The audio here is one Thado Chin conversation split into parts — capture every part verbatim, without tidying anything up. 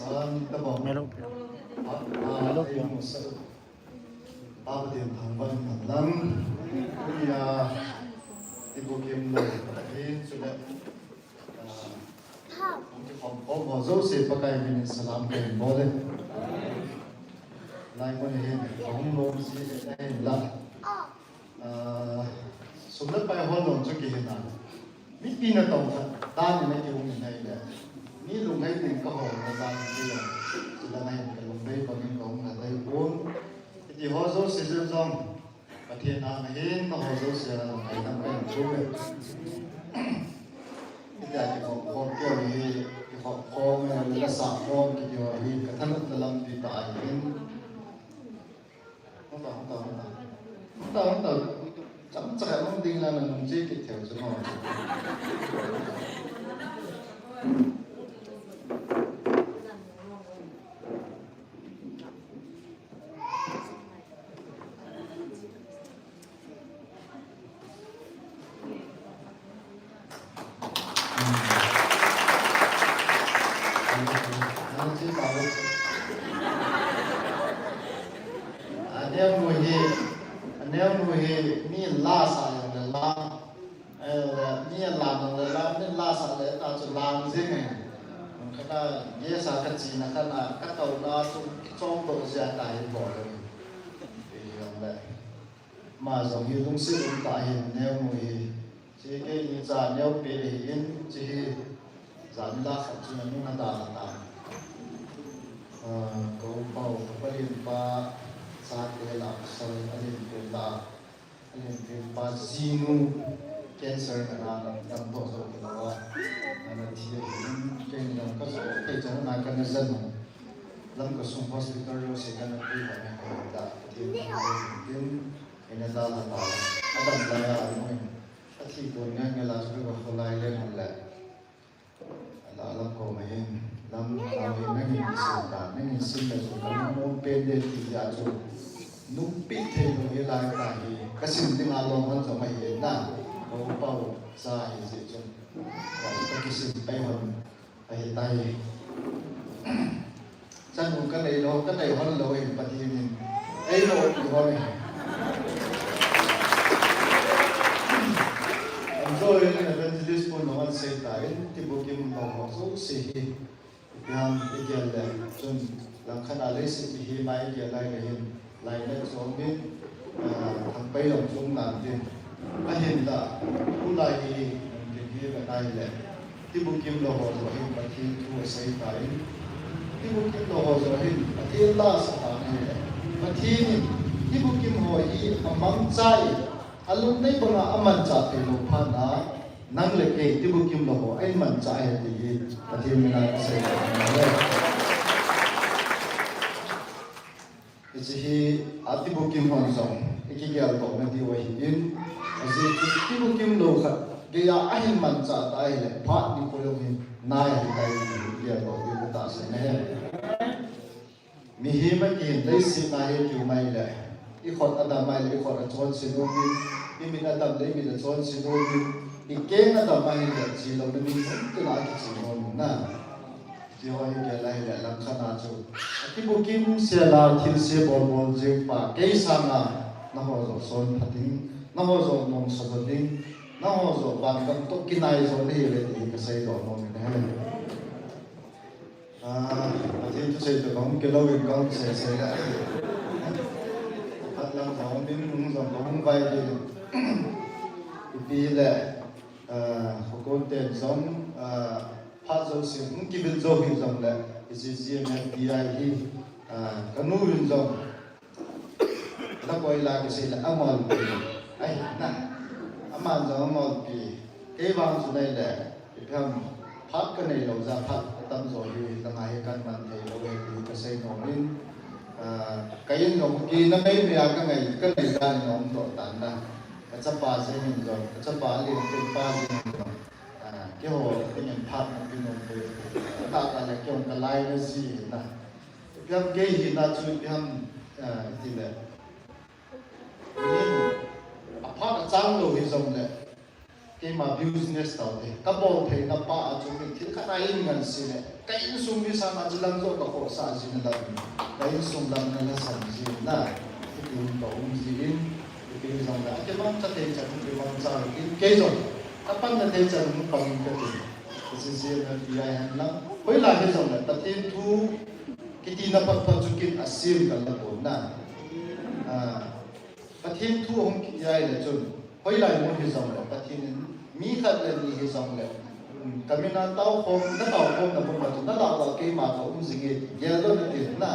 Melopia. Melopia. Papa Pathen thangvah in lang. Tunia, Tibukim lou ahin, chule, ah, kikhom khom ho jouse Pakai min in salam kahin bol e. Lai mun hin, kahung nom ji ahin la. Ah, sum le pai hol nom chu kihin a. Mipi natong khat dan in akihung in ahile, mi lunghei ding kahol na dan in kei jong, chule nahin kalung bei bang in kahung na dei pon. Hiti ho jouse jong, Pathen a nahin, naho jouse a lunghei dam kahin thum e. Hitia kikhom khom keu hi, kikhom khom, eh, le sa khom kiti ho hi, kathanopna lampi tah ahin. Hung ta, hung ta, hung ta. Hung ta, hung ta. Chomcha khat hung ding la nang nung che kit thei chu mo. Aneo nu hi, aneo nu hi mi la sa jong le la, eh, mi la jong le la, mi la sa le ta chu lang jing e. Ka, ka, ge sa ka chi na ka na, ka to na chu ki chong to jia ta hi bol le. Ti jong le. Ama jong hi lungset um tah ahin, neo nu hi. Hiche keini cha neo pet ahin, hiche hi jan la khat chun anung adalha tan. Ah, ka u pa u, ka palen pa chate la pasal alen pet la, alen pet pa jinu cancer ana dam doh jou kit lou a, ana thi ahin, keini jong ka jou thei chan a kana jen u. Lamka sung hospital jouse kana pui ho me ko da, Pathen in Eina dalha ta, adam lai a, alung in, athi kon ngai ngai la chu ka kholai le ngai le. Ala lam ko ma hin, lam, lam hin nangin kisim ta, nangin sim le chu ka lungmon pen de ti jeh a chu, nungpi thei lou hi lai ta hi, ka sim ding a lom hon jong ahi na, ka u pa u cha ahi jeh chun, ka kisim pai hon. Ahi tai. Chanu ka nei lou, ka nei hon lou in Pathen in ei lou ti hon e. Anjo in evangelist pun hon sei ta in, Tibukim lou ho jouse hi. Ipi ham igel le chun langkhat a leiset hi mai igel lai le hin. Lainat chom in, ah, thangpai jong chom nan tin. Ahinla, tulai hi, nung tin hi ka nai le. Tibukim lou ho jouse hin Pathen thu asei tan. Tibukim lou ho jouse hin Pathen la asa tan ahile. Pathen in, Tibukim ho hi amangcha in, alung nei banga amancha thei lou phat na. Nang le kei Tibukim lou ho, eimancha ahi ti hi, Pathen mina kasei lou ahi. Hiche hi, a Tibukim hon jong, ikigel toh na diu ahin, ajeh chu Tibukim lou khat, geiya ahin mancha ta ahile, phat nikho jong hin, nai ahi tai ti hi, igel toh diu katahsan ahi. Mihem akihin leiset a hi kiu mai le, ikhut adam mai le, ikhut achonse nom in, imit adam le, imit achonse nom in, ikeng adam mai le, chilou le, min mun tina kiche nom in na. Tiho hi kei lai le, langkhat a chu. Atibukim sela, thilse bol bol jing pa, kei sanga, naho joh son pha ding, naho joh nom sa ding, naho joh vangam toh kinai jo nahi le, ti kasei doh nom in ahi. Ah, Pathen thusei toh kahung kilou in kahung sei sei le. Phat lang kahung ding, hung jong kahung vai ding. Ipi le, ah, hukon ten jong, ah, phat jouse, hung kivil jou hi jong le, hiche G M F D I hi, ah, kanu in jong, Nakoi la kasei le angolpi. Ai, na. Aman jong angolpi. Kei vang chu nei le. Ipi ham phat kanei lou jeh a phat atam jo hi langa hi kaman thei lou e ti kasei nom in. Ah, ka in jong kina mei mei a kangai, kanei dan in aum doh tan na. Kachapa jeng in jong, kachapa lien pen pa jeng in jong. Ah, keiho, tingin phat na pi nom pe. Tah tah le kei jong kalai na ji na. Ipi ham kei hina chu ipi ham, ah, iti le. Min, aphat achang lou hi jong le. Keima business tau te, kabol theina pa a chu mi thil khat a in ngan si le, ka insung mi sang a chu lam jo ka khohsah jing a lam, ka insung lam na la san jing na, ipi um ka um jing in, ipi jong la, a kimangcha thei chan, kimangcha in, kei jong, ka panna thei chan, hung pang in ka ti. Ka si si na ti ai han lang, hoilai hi jong la, Pathen thu, kiti na phat phat chu kin a sim ka la pon na. Ah, Pathen thu hung kiti ai le chun, hoilai mun hi jong le, Pathen in mi khat le ni hi jong le, um, ka min a tao khom, na tao khom na mun ma chu, na lau lau keima ka um jing e, gel do na ti na,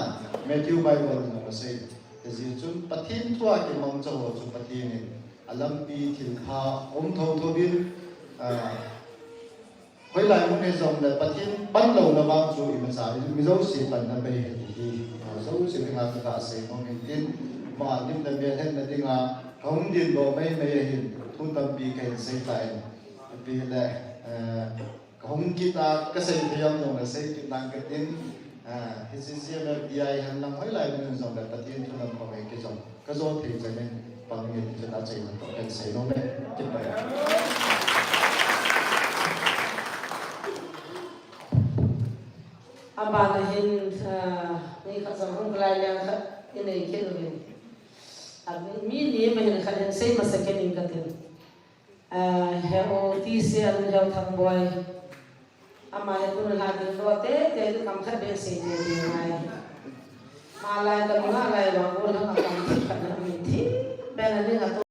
Matthew Bible na ka sei. Ka ji chun, Pathen thu a kimangcha ho chu Pathen in, a lampi thil pha um tho tho bin, ah, hoilai mun hi jong le Pathen pan lou na vang chu imacha in mi jouse panna bei ahi ti hi. Jouse dinga ka sei nom in tin, ama lim le mel hetna dinga ka hung din doh mai mai ahin, thu tampi ka hin sei ta in. Ipi le, eh, ka hung kit a ka sei thei am jong le sei kit nang ka tin, eh, hiche C M F D I hen lang hoilai mun jong le Pathen thu lam ka hoi kit jong. Ka jo thei chan in, pang nge ti chun achaina toh kan sei nom e, kipah e. Abana hin, ah, mi khat jong hung lai liang khat i nei kit uvin. A mi, mi ni ma hin khat hin sei masa kit in ka tin. Ah, he o ti se an he o Thangboi. Ama hi tun la ding lo te, te tu kam khat be sei te ding ngai. Malai ka nunga lai lo ko la ka kam khat na mi thi. Be na ni ka tu